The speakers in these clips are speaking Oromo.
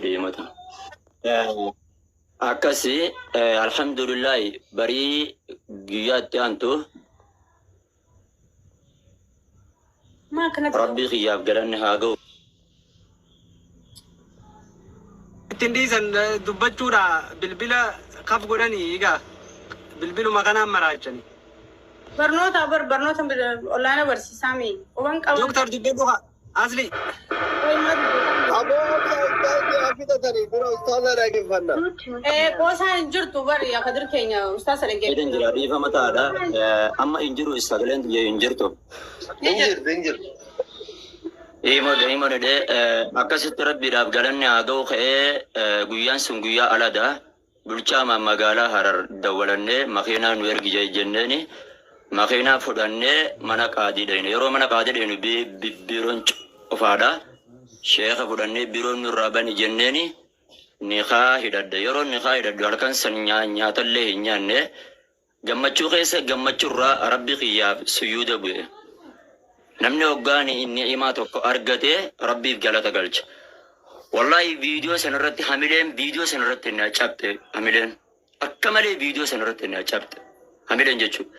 deemata. Akkasi alhamdulillahi barii guyyaa itti aantu Maa akkanatti Rabbii kiyyaaf galanni haa ga'u. Ittiin dhiisan dubbachuudha bilbila kaf godhani egaa bilbiluma kanaan maraachani. Barnoota bar barnoota olaanaa barsiisaa mi quban qaban. Doktar dubbadhu kaa asli. Qoy maa dubbatan? Aboo obsa ustaazni haa fixatanii dura ustaaza dhaggeeffanna. Qoosaan hin jirtu bari akadir keenya ustaasa Jedhan dhaggeeffatu. jira dhiifama taadha. Amma hin jiru sagaleen tiyya hin jirtu. Hin jirtu hin jirtu. Hima hima dhedhee akkasitti rabbiidhaaf galanni haa ga'u ka'ee guyyaan sun guyyaa alada bulchaa magaalaa Harar dawwalannee makiinaa nu ergi jenneeni makiinaa fudhannee mana qaadii dhayne. Yeroo mana qaadii dhaynu biiroon cufaadha. Sheeka fudhannee biiroon nurraa bani jenneeni nikaa hidhadhe. Yeroo nikaa hidhadhu halkan san nyaatallee hin nyaanne. Gammachuu keessa gammachurraa Rabbi kiyyaaf suyuuda bu'e. Namni hoggaa ni'imaa tokko argate Rabbiif galata galcha. Wallaahi viidiyoo sanarratti hamileen viidiyoo sanarratti na cabxe hamileen. Akka malee viidiyoo sanarratti na cabxe hamileen jechuudha.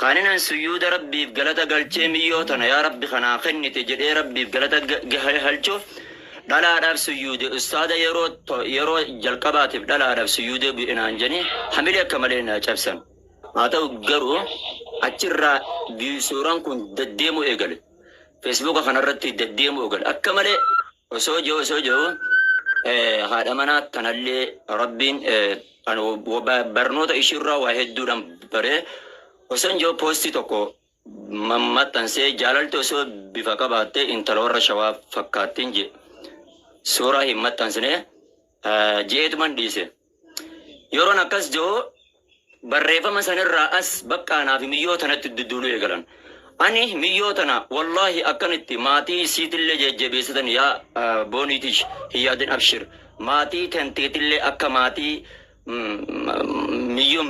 Kaaninan suyuuda Rabbiif galata galchee miyyoo tana yaa Rabbi kanaa kennite jedhee Rabbiif galata galchuuf dhalaadhaaf suyuude ustaada yeroo yeroo jalqabaatiif dhalaadhaaf suyuudee bu'e naan jedhanii hamilee akka malee na cabsan. Haa ta'u garuu achirraa suuraan kun deddeemuu eegale. Feesbuuka kanarratti deddeemuu eegale. Akka malee osoo jiru osoo jiru haadha manaa tanallee Rabbiin barnoota ishiirraa waa hedduudhaan baree osoo jiru poostii tokko maxxansee jaalalti osoo bifa qabaattee intala warra shawaa fakkaattiin jee suuraa hin maxxansine je'eetuman dhiise. Yeroon akkas jiru barreeffama sanirraa as baqqaanaa fi miyyoo tanatti dudduuluu eegalan. Ani miyyoo tana wallaahi akkanitti maatii isiitillee jajjabeessitan yaa booniitish hin yaadin abshir. Maatii tanteetillee akka maatii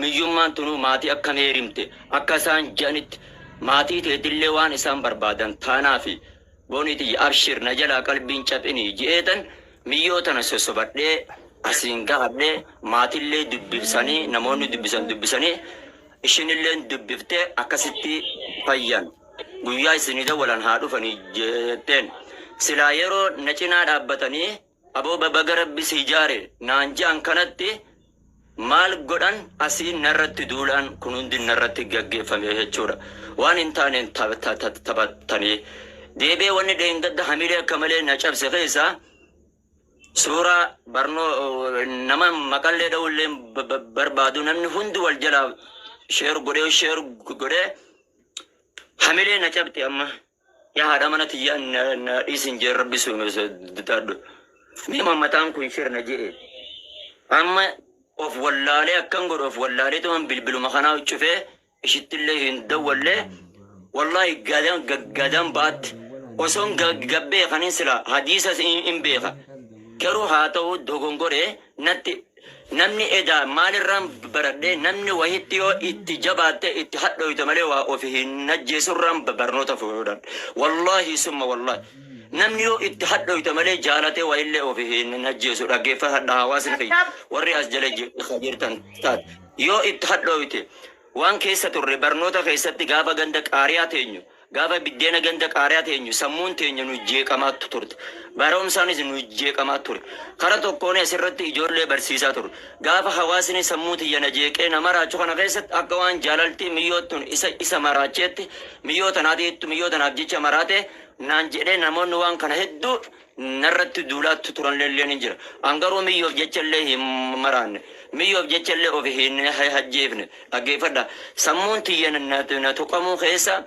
miyyummaan tunuu maatii akkam heerimte akka isaan je'anitti maatii teetillee waan isaan barbaadan taanaafi boonii tiyya abshir na jalaa qalbiin caphinii je'eetan miyyoo tana sossobadhee asiin gahadhee maatillee dubbisanii namoonni dubbisan dubbisanii ishinilleen dubbiftee akkasitti fayyan guyyaa isinii dawwalan haa dhufanii jetteen silaa yeroo na cinaa dhaabbatanii Aboo baga rabbi si jaare naan je'an kanatti maal godhan asiin narratti duulaan kun hundi narratti gaggeeffame jechuudha. Waan hin taaneen taphattanii. Deebi'ee wanni dheengadda hamilee akka malee na cabse keessaa suuraa barnoo nama maqallee dha'ullee barbaadu namni hundi wal jalaa sheer godhee sheer godhee hamilee na cabxe amma. Yaa haadha mana tiyyaa na na dhiisin jee rabbi sodaadhu. Mee mataan kun shir na je'e. Amma of wallaalee akkan godhu of wallaalee tuman bilbiluma kanaa cufee ishittillee hin dawwallee wallaahi gadan gadan ba'atti osoon gabbee kanin sila hadiisa hin beeka. Garuu haa ta'u dogongoree natti Namni edaa maalirraan baradhee namni wahitti yoo itti jabaatte itti hadhooyte malee waa ofi hin ajjeesurraan barnoota fudhadhe. Wallaahi summa wallaahi. Namni yoo itti hadhooyte malee jaalatee wahillee ofi hin ajjeesu dhaggeeffadha hawaasni kiyya warri as jala jirtan taate yoo itti hadhooyte waan keessa turre barnoota keessatti gaafa ganda qaariyaa teenyu Gaafa biddeena ganda qaariyaa teenyu sammuun teenya nu jeeqamaa turte. Barumsaanis nu jeeqamaa ture. Kara tokkoon asirratti ijoollee barsiisaa turre. Gaafa hawaasni sammuu tiyya na jeeqee na maraachu kana keessatti akka waan jaalaltii miyyoottuun isa isa maraacheetti miyyoo tanaatiittu miyyoo tanaaf jecha maraate naan jedhee namoonni waan kana hedduu narratti duulaa turan illee ni jira. An garuu miyyoof jecha illee hin maraanne. Miyyoof jecha illee ofi hin ajjeefne. Dhaggeeffadha. Sammuun tiyya na tuqamuu keessa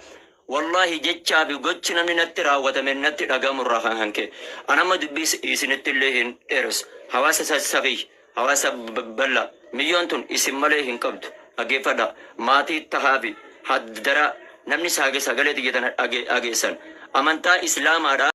wallaahi jechaa fi gochi namni natti raawwatame natti dhagahamu irraa kan kan ka'e. An amma dubbii isinitti illee hin dheeressu. Hawaasa kiyya, hawaasa bal'aa. Miyyoon tun isin malee hin qabdu. Dhaggeeffadha. Maatii tahaafi haddaraa namni sagalee tiyya tana dhageessan. Amantaa Islaamaadha.